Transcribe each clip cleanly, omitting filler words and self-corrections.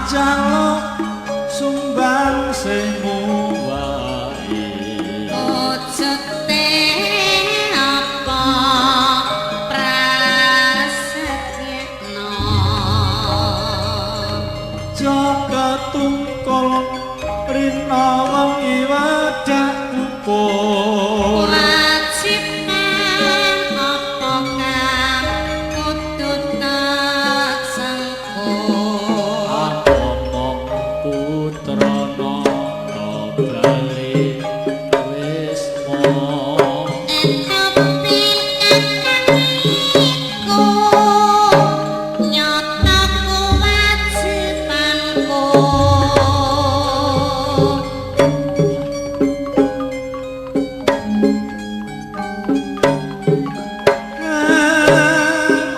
Tak jaluk sumbangsihmu wae. Wujute apa prasetyana? Jaga tungkul rina wengi wedak pupur. Wajiban apa kang kudu tak sengkur? Among putrana bali wisma. Etopil kakangku nyata kewajibanku.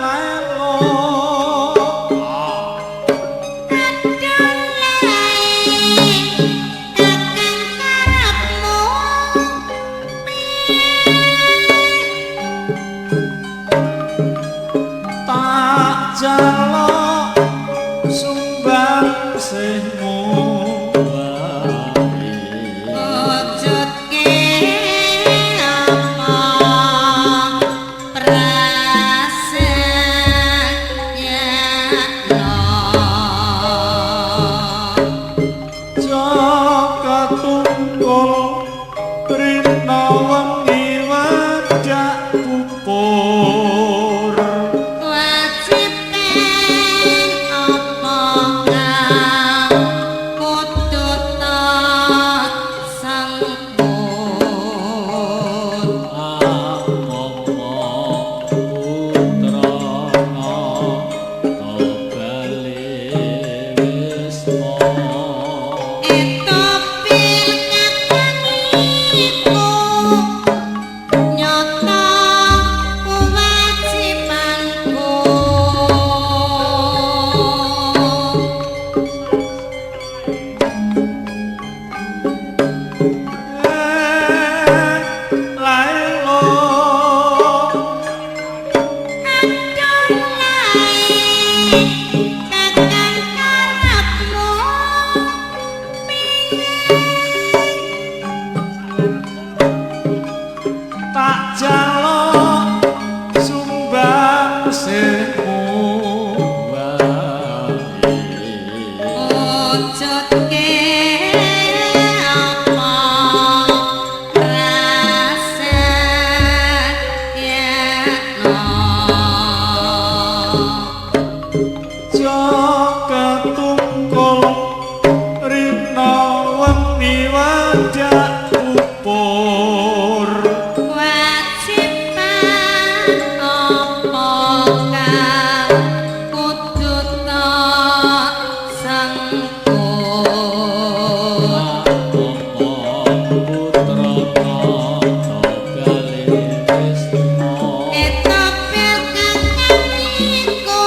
Lelo. Kadung lae kakang karepmu piye? Tak jaluk sumbangsihmu wae. Wujudke apa prasetyana? Jaka tungkul rina wengi wedak pupur. Wajiban apa kang kudu tak sengkut? Among putrana bali wisma. Etopil kakangku nyata kewajibanku. Laelo. Kadung lae kakang karepmu piye? Tak jaluk sumbangsihmu wae. Wujudke apa prasetyana? Jaka tungkul rina wengi wedak pupur. Wajiban apa kang kudu tak sengkut? Among putrana bali wisma. Etopil kakangku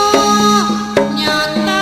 nyata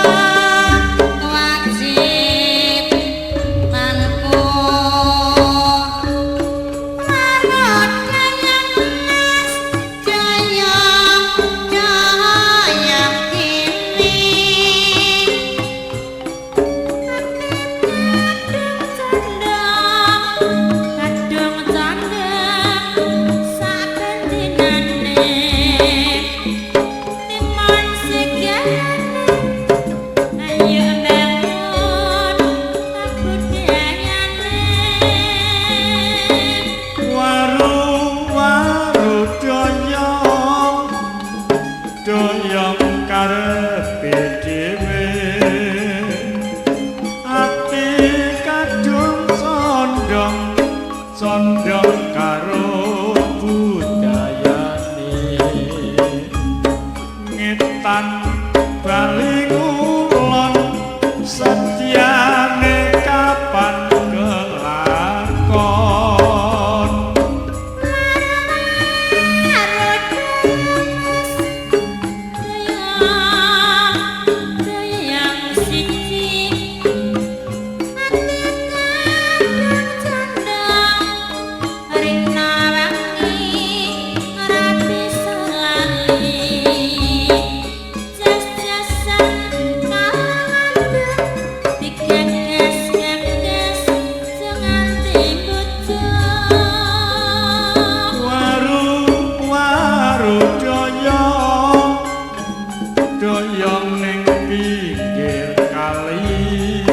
Doyong ning pinggir kali,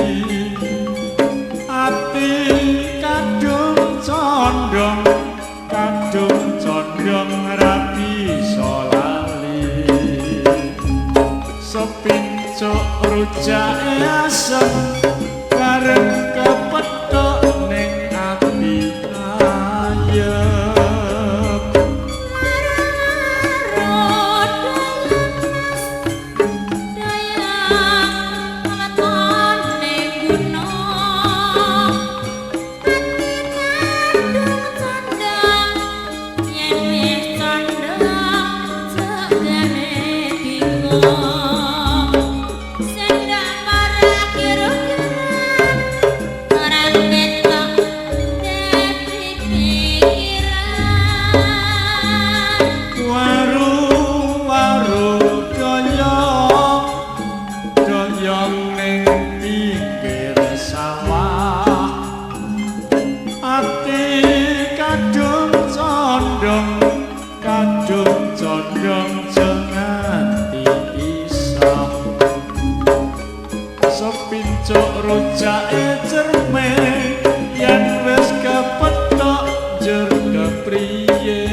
ati kadung condong, kadung condong ra bisa lali. Sepincuk rujake asem bareng kepethuk ning ati ayem. Waru waru doyong, doyong ning pinggir sawah, ati kadung condong, kadung condong nganti pisah. Sepincuk rujake cerme yen wis kepethuk njur kepriye.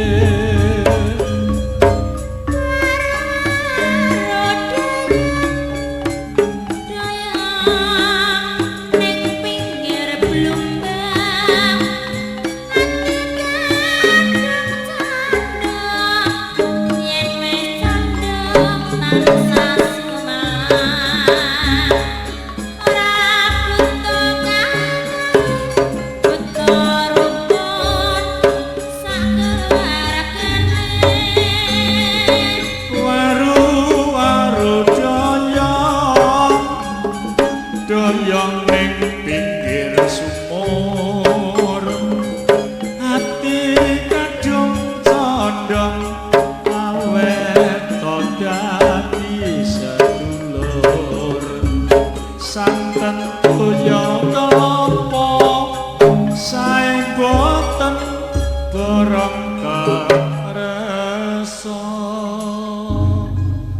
Waru waru doyong, doyong ning pinggir sumur, ati kadung condong awet dadi sedulur. Santen toya kelapa sae.